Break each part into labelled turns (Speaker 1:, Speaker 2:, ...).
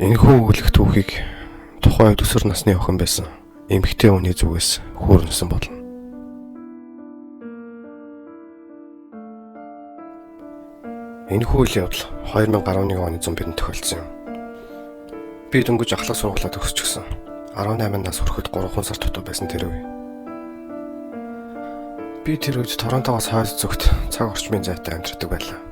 Speaker 1: Энэхүү өгүүлэх түүхийг тухайн үед өсвөр насны охин байсан эмэгтэй хүний зүгээс хөөрнөсөн болно. Энэхүү үйл явдал 2011 оны зун бидэнд тохиолдсон юм. Би дөнгөж ахлах сургуулиа төгсчихсөн. 18 нас хүрэхэд 3 сар дутуу байсан тэр үе. Би тэр үед Торонтогоос хойд зүгт цаг орчмын зайтай амьдардаг байлаа.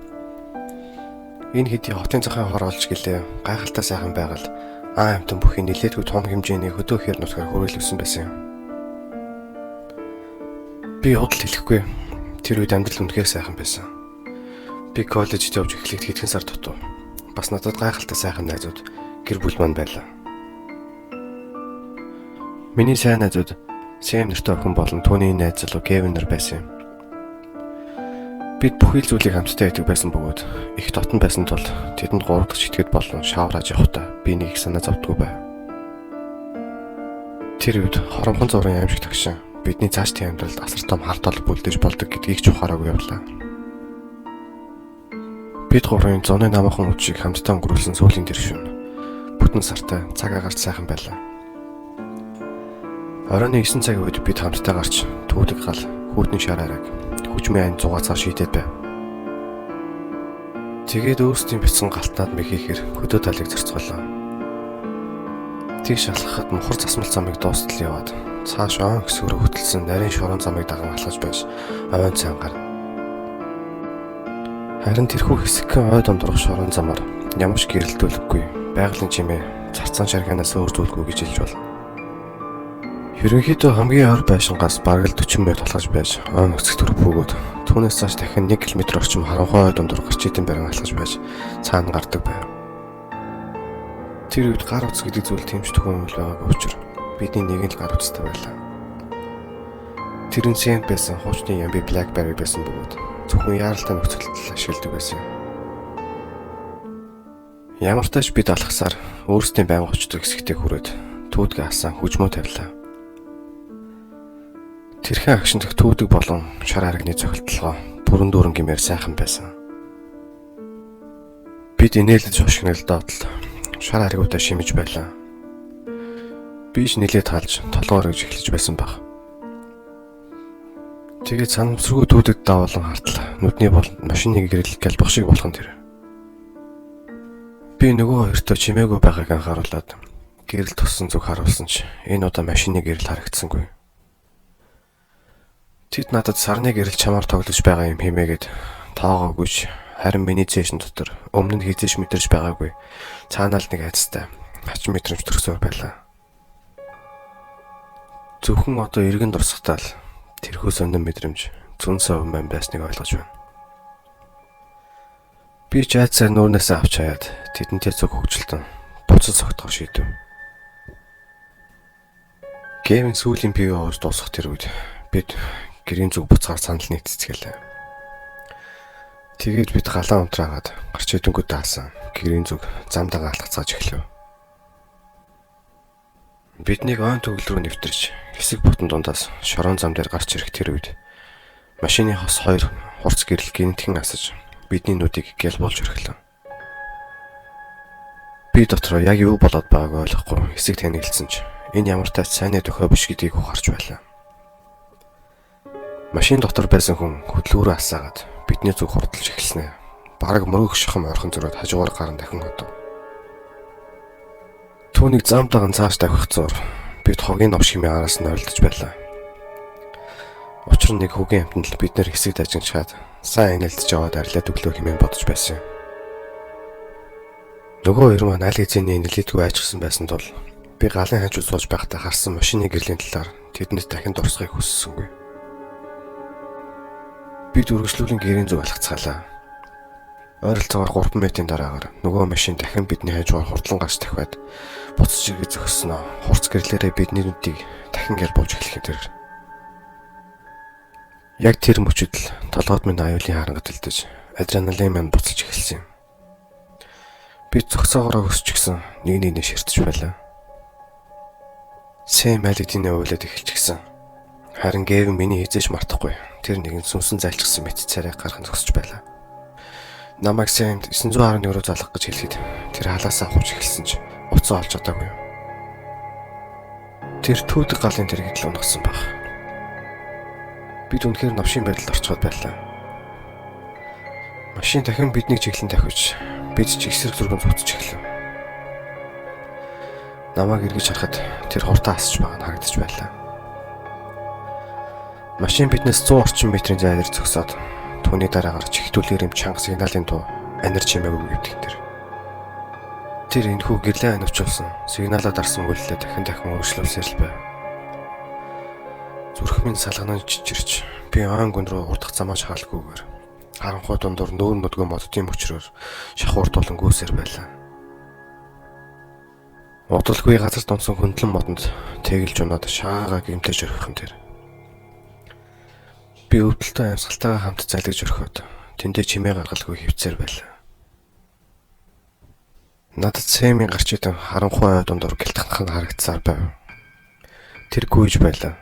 Speaker 1: Энэ хэдий хотын захын хор олж гэлээ гайхалтай сайхан байгаль аан амьтан бүхий нилээдгүй том хэмжээний хөдөө хэр нутгаар хүрээлүүлсэн байсан юм. Би худал хэлэхгүй. Тэр үед амьдрал үнэхээр сайхан байсан. Би коллежид явж эхлэхэд хэдхэн сар дутуу. Бас надад гайхалтай сайхан найзууд, гэр бүл маань байлаа. Миний сайн найзууд Сэм нэртэй охин болон түүний найз залуу Кевин нар байсан юм. Бид бүхий л зүйлийг хамтдаа хийдэг байсан бөгөөд их дотн байсан тул тэдэнд 3 дахь шитгэд болон шаврааж явахдаа би нэг их санаа зовдгүй байв. Тэр үед хоромхон зургийн аимшиг тагшин бидний цаашдын амьдралд асар том хар тол бүлдэж болдог гэдгийг ч ухаараагүй явлаа. Бид гурвын зуны намуухан үд шиг хамтдаа өнгөрүүлсэн сүүлийн тэр шөнө бүтэн сартай цаг агаарт сайхан байлаа. Оройн 9 цагийн үед бид хамтдаа гарч түүдэг гал хүүтний шар араг хүчмэн айн зугаацаар шийдээд байв. Тэгээд өөрсдийн бичсэн галтнаад мэхийхэр хөдөө талыг зорцголоо. Тэгш алхахад мухар засмал замыг дуустал яваад цааш он хэсгөрөө хөтөлсөн нарийн шорон замыг даган алхаж байж овойн цайн гар. Харин тэрхүү хэсэгхэн ой дундурах шорон замаар ямар ч гэрэлтүүлэхгүй байгалийн чимээ зарцсан шарханаас өөр зүйлгүй гэж хэлж болно. Ерөнхийдөө хамгийн ойр байшингаас бараг л 40 минут алхаж байж он өсөх төрөв бөгөөд түүнээс цааш дахин 1 км орчим харанхуй ой дундуур гарч идэн барин алхаж байж цаана гардаг байв. Тэр үед гар утас гэдэг зүйл тэмч төхөөрөмөл байгаагүй учраас бидний нэг л гар утастай байлаа. Тэр нь Сэнд байсан хуучны Ямби BlackBerry байсан бөгөөд зөвхөн яаралтай нөхцөлд л ашигладаг байсан юм. Ямар ч тач бид алхасаар өөрсдийн байнга очдог хэсэгтээ хүрээд түүдгээ асан хүжмөө тавилаа. Тэрхэн агшин дэх түүдэг болон шар харагны цохилтолгоо бүрэн дүүрэн гэмээр сайхан байсан. Бид инээлж хошигнол доотлол шар харгуудаа шимэж байлаа. Би ч нилээд хаалж толгоо өргөж эхэлж байсан баг. Тэгээд санамсаргүй түүдэг давуулан хартал нүдний бол машины гэрэл гэлбах шиг болох нь тэр. Би нөгөө хоёртоо чимээгүй байгааг анхааруулад гэрэл туссан зүг харуулсан ч энэ удаа машины гэрэл харагдсангүй. Тэд надад сарны гэрэл чамаар тоглож байгаа юм хэмээгээд тоогоогүй ч харин миний цээшин дотор өмнө нь хизээш мэдэрч байгаагүй цаанаа л нэг айцтай хачин мэдрэмж төрсөөр байлаа. Зөвхөн одоо эргэн дурсахтаа л тэрхүү сонин мэдрэмж зүн сов маань байсныг ойлгож байна. Би ч айцсаар нүүрнээсээ авч хаяад тэдэнтэй зүг хөгжилтөн буцаж цогтгоор шийдэв. Гейминг сүүлийн пиво ууж дуусах тэр үед бид гэрийн зүг буцгаар санал нийцэцгэлээ. Тэгээд бид галаа унтраагаад гарч идэнгүүт даасан гэрийн зүг зам дагаа алхацгааж эхлэв. Биднийг ойн төгөл рүү нэвтэрч хэсэг бүтэн дундаас шорон зам дээр гарч ирэх тэр үед машины хос хоёр хурц гэрэл гинтхэн асаж бидний нүдийг гял болж орхилоо. Би дотроо яг юу болоод байгааг ойлгохгүй хэсэг танигласан ч энэ ямар тач сайнны дохио биш гэдгийг ухаарч байлаа. Машин дотор байсан хүн хөдөлгөөрөө асаагаад бидний зүг хурдалж эхэлснэ. Бараг мөрөөх шахам ойрхон зөрөөд хажуугаар гарan дахин хөдөв. Түүнийг зам даган цааш тавих зур бид хогийн новш хэмээн араас нь ойролдож байлаа. Учир нь нэг хөгийн амьтанд л бид нэр хэсэг дажигчаад сайн инээлдэж яваад арилаад өглөө хэмээн бодож байсан юм. Нөгөө хоёр маань аль хэзээний нэлээдгүй айчсан байсан тул би галын хажууд сууж байхдаа харсан машины гэрлийн талаар тэдэнд дахин дурсахыг хүссэнгүй. Бид үргэлжлүүлэн гэрийн зүг алхацгаалаа. Ойролцоогоор 3 метрийн дараагаар нөгөө машин дахин бидний хажуугаар хурдлан гарч тавхиад буцаж иргээ зогссноо. Хурц гэрлээрээ бидний нүдийг дахин гял бууж эхлэх тэр. Яг тэр мөчөд л толгойд минь аюулын харанга дэлдэж адреналин минь буцалж эхэлсэн юм. Би зогсоогоороо өсчихсэн нэг нэгнээ ширтэж байлаа. Сэм аль хэдийнэ уйлаад эхэлчихсэн. Харин Гэвин миний хизээж мартахгүй. Тэр нэгэн сүнсэн зайлчсан мэт царай гархан зогсож байлаа. Намайг Сэмд 911 руу залгах гэж хэлэхэд тэр халаасаа авах эхэлсэн ч утсаа олж чадаагүй. Тэр түүдэг галын тэрэгд л унагсан байх. Бид үнэхээр новшийн байдалд орцгоод байлаа. Машин дахин биднийг чиглэн тавхиж бид ч эсрэг зүргэн зугтаж эхлэв. Намайг эргэж харахад тэр хурдан асч байгаа нь харагдаж байлаа. Машин биднээс 100 орчим метрийн зай дээр зогсоод түүний дараагаар чихтүүлгээр юм чанга сигналын дуу анир чимээгүй гэвдэг тэр. Тэр энэхүү гэрлээ анивчулсан сигналаа дарсан үйлдэлээ дахин дахин өөрчлүүлсээр л байв. Зүрх минь салганан чичирч би ойн гүн рүү урдах замааш хаалгүйгээр харанхуй дундуур нүүр нүдгэн моддын мөчрөөр шахуурдуулан гүйсээр байлаа. Удалгүй газар донсон хөндлөн модонд тэгэлж унаад шаагаа гимтэж орхих юм тэр. Би өвдөлтөө амьсгалтайгаа хамт залгиж орхиод тэндээ чимээ гаргалгүй хөвцээр байлаа. Надад Сэмийн гарч идэн харанхуй ой дундуур гэлтгах нь харагдсаар байв. Тэр гүйж байлаа.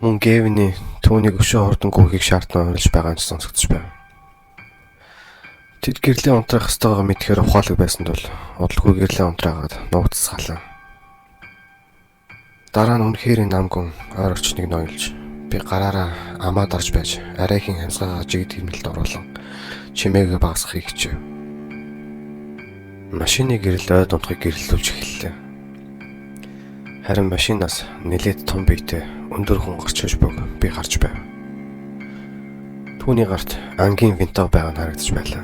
Speaker 1: Мөн Гэвний түүнийг өшөө хурдан гүйхийг шаардсан урилж байгаа нь сонсогдож байв. Тэр гэрлийн унтраах ёстойгоо мэдхээр ухаалаг байсан тул удалгүй гэрлийн унтраагаад нуугдсгалаа. Дараа нь үнэхээр намгүн ойр орчныг ноёлж би гараараа амаа дарж байж арайхийн амьсгаагаа жигд хэмнэлд оруулан чимээгээ багасгахыг хичээв. Машины гэрэл ой дундахыг гэрэлтүүлж эхэллээ. Харин машинаас нэлээд том биетэй өндөр хүн гарч ирж байгааг би харж байв. Түүний гарт ангийн винтов байгаа нь харагдаж байлаа.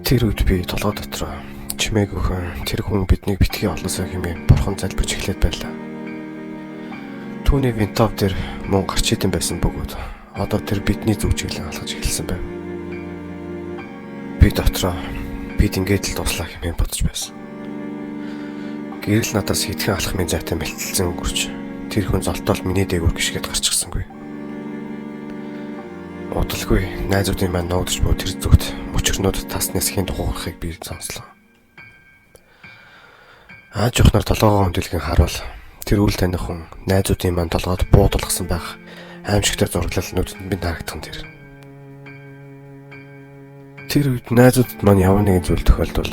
Speaker 1: Тэр үед би толгой дотроо чимээгүйхэн тэр хүн биднийг битгий олоосой хэмээн бурхан залбирч эхлээд байлаа. Түүний винтов дээр мөн гарч идэм байсан бөгөөд одоо тэр бидний зүг чиглэн алхаж эхэлсэн байв. Би дотроо бид ингээд л дуслаа хэмээн бодож байсан. Гэрэл надаас хэдхэн алхмын зайтай мэлтэлсэн өнгөрч тэр хүн золтоол миний дээгүүр гიშгээд гарчихсангүй. Удалгүй найзуудын маань нуугдж буй тэр зүгт мөчөрнүүд тас нисхийн дугуйрахыг би сонслоо. Ааж явахнаар толгоогоо хөндөлгөн харуул тэр үл таних хүн найзуудын маань толгойд буу тулгасан байх аимшигтай зураглал нүдэнд минь харагдсан тэр. Тэр үед найзуудад маань ямар нэгэн зүйл тохиолдвол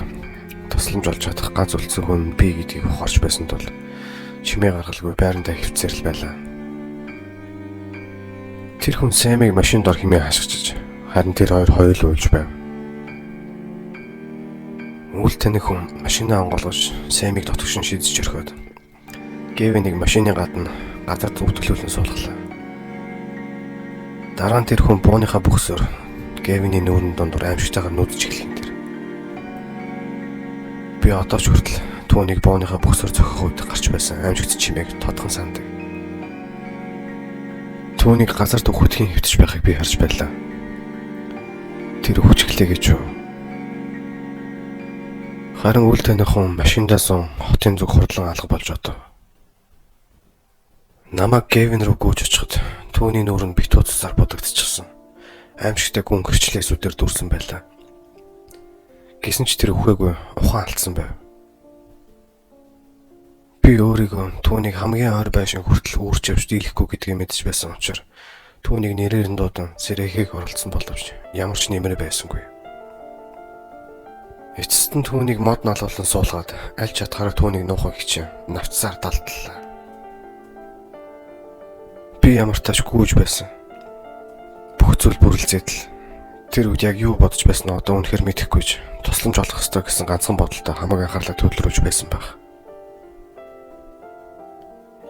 Speaker 1: тусламж олж чадах ганц үлдсэн хүн би гэдгийг ухаарч байсан тул чимээ гаргалгүй байрандаа хөвцээр л байлаа. Тэр хүн Сэмийг машинд ор хэмээн хашгичиж харин тэр хоёр хоёул уйлж байв. Үл таних хүн машинаа онгойлгож Сэмийг дотгошин шидэж орхиод Гэвинийг машины гадна газар зүтгэлүүлэн суулгалаа. Дараа нь тэр хүн бууныхаа бүхсөөр Гэвиний нүүрэн дундуур аимшигтайгаар нүдж эхлэх юм тэр. Би одоо ч хүртэл түүнийг бууныхаа бүхсөөр зохих үед гарч байсан аимшигт чимээг тодхон санадаг. Түүнийг газар түгхүтгийн хэвтэж байхыг би харж байлаа. Тэр хүчглээ гэж юу? Харин үл таних хүн машиндаа сун хотын зүг хурдлан алга болж одов. Намайг Гэвин рүү гүйж очиход түүний нүүр нь битүү цусаар будагдчихсан. Аимшигтай гүн гэрчлээ сүдээр дүрсэн байлаа. Гэсэн ч тэр үхээгүй ухаан алдсан байв. Би өөрийгөө түүнийг хамгийн ойр байшин хүртэл үүрч явж дийлэхгүй гэдгийг мэдэж байсан учраас түүнийг нэрээр нь дуудан сэрэхийг оролцсон боловч ямар ч нэмэр байсангүй. Эцэст нь түүнийг мод налуулан суулгаад аль чадхаараа түүнийг нуухыг хичээн навцсаар далдлаа. Би ямар тааш гүйж байсан. Бүх зүйл бүрэлзээд л тэр үед яг юу бодож байсан нь одоо үнэхээр мэдэхгүй ч тусламж олох ёстой гэсэн ганцхан бодолтой хамаг анхаарлаа төвлөрүүлж байсан байх.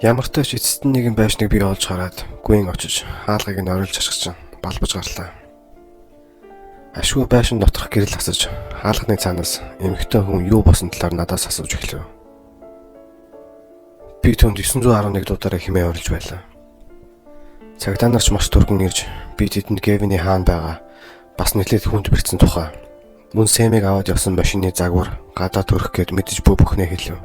Speaker 1: Ямар тааш эцэст нь нэгэн байшныг би олж хараад гүйн очиж хаалгыг нь орилж ашигчин балбаж гарлаа. Ашгүй байшин доторх гэрэл асаж хаалганы цаанаас эмэгтэй хүн юу болсон талаар надаас асууж эхлэв. Би түүнд 911 дуудаараа хэмээн орилж байлаа. Цагдаа нар ч маш түргэн ирж би тэдэнд Гэвиний хаана байгаа бас нэлээд хүнд бэртсэн тухай мөн Сэмийг аваад явсан машины загвар гадаа төрөх гээд мэдэж буй бүхнээ хэлв.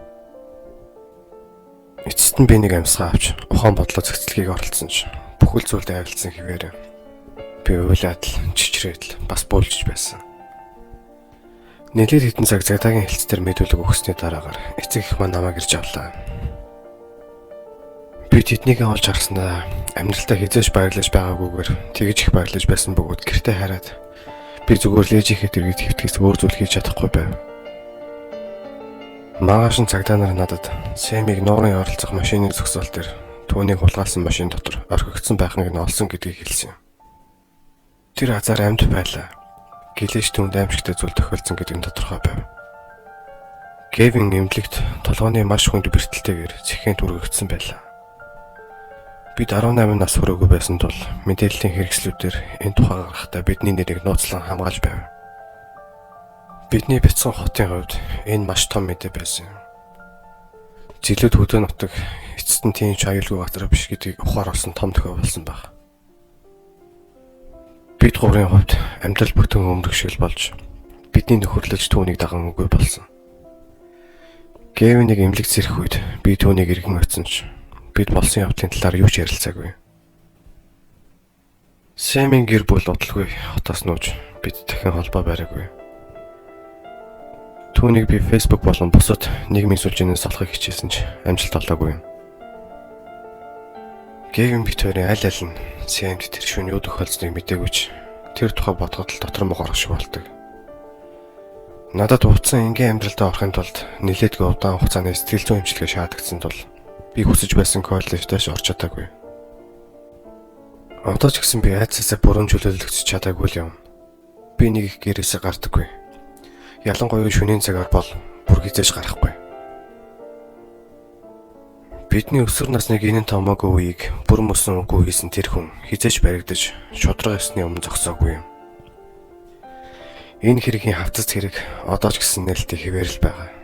Speaker 1: Эцэст нь би нэг амьсгаа авч ухаан бодлоо зохицлогийг оролдсон ч бүхэл зүйлд авилцсан хэвээр би уйлаад л чичрээд л бас буулжж байсан. Нэлээд хэдэн цаг цагдаагийн хэлцээр мэдүүлэг өгсөний дараагаар эцэг их маань намайг ирж авлаа. Би тэднийг олж харснаа амьдралдаа хэзээ ч баярлаж байгаагүйгээр тэгж их баярлаж байсан бөгөөд гэртээ хараад би зүгээр лээжийнхээ дэргэд хэвтгэхээс өөр зүйл хийж чадахгүй байв. Маргааш нь цагдаа нар надад Сэмийг нуурын ойролцоох машины зогсоол дээр түүнийг хулгайлсан машин дотор орхигдсон байхыг нь олсон гэдгийг хэлсэн юм. Тэр азар амьд байлаа. Гэлээч түүнд аимшигтай зүйл тохиолдсон гэдэг нь тодорхой байв. Кевин эмнэлэгт толгойн маш хүнд бэртэлтэйгээр цэхэнд өргөгдсөн байлаа. Бид 18 нас хүрээгүй байсан тул мэдээллийн хэрэгслүүдээр энэ тухай гаргахдаа бидний нэрийг нууцлан хамгаалж байв. Бидний бяцхан хотын хувьд энэ маш том мэдээ байсан юм. Зилүүд хөдөө нутаг эцэст нь тийм ч аюулгүй газар биш гэдгийг ухаар олсон том тохиол болсон байх. Бид гурвын хувьд амьдрал бүтэн өмрөх шиг болж бидний нөхөрлөж түүнийг даган үгүй болсон. Кевинийг эмнэлэгт сэрэх үед би түүнийг эргэн очисон ч бид болсон явдлын талаар юу ч ярилцаагүй. Сэмийн гэр бүл удалгүй хотоос нүүж бид дахин холбоо бариагүй. Түүнийг би Facebook болон бусад нийгмийн сүлжээнээс олохыг хичээсэн ч амжилт олоогүй. Кевин бид хоёрын аль аль нь Сэмд тэр шөнө юу тохиолдсныг мдээгүй ч тэр тухай бодоход л дотор муу гарах шиг болдог. Надад утсан энгийн амьдралдаа орохын тулд нилээдгүй удаан хугацааны сэтгэл зүйн эмчилгээ шаардагдсан тул би хүсэж байсан коллежид ч орч чадаагүй. Одоо ч гэсэн би айдсаасаа бүрэн чөлөөлөгдөж чадаагүй л юм. Би нэг их гэрээсээ гардаггүй. Ялангуяа шөнийн цагаар бол бүр хэзээ ч гарахгүй. Бидний өсвөр насны гинэн томоогүй үеийг бүр мөсөн үгүй хийсэн тэр хүн хэзээ ч баригдаж шударга ёсны өмнө зогсоогүй юм. Энэ хэргийн хавцас хэрэг одоо ч гэсэн нээлттэй хэвээр л байгаа.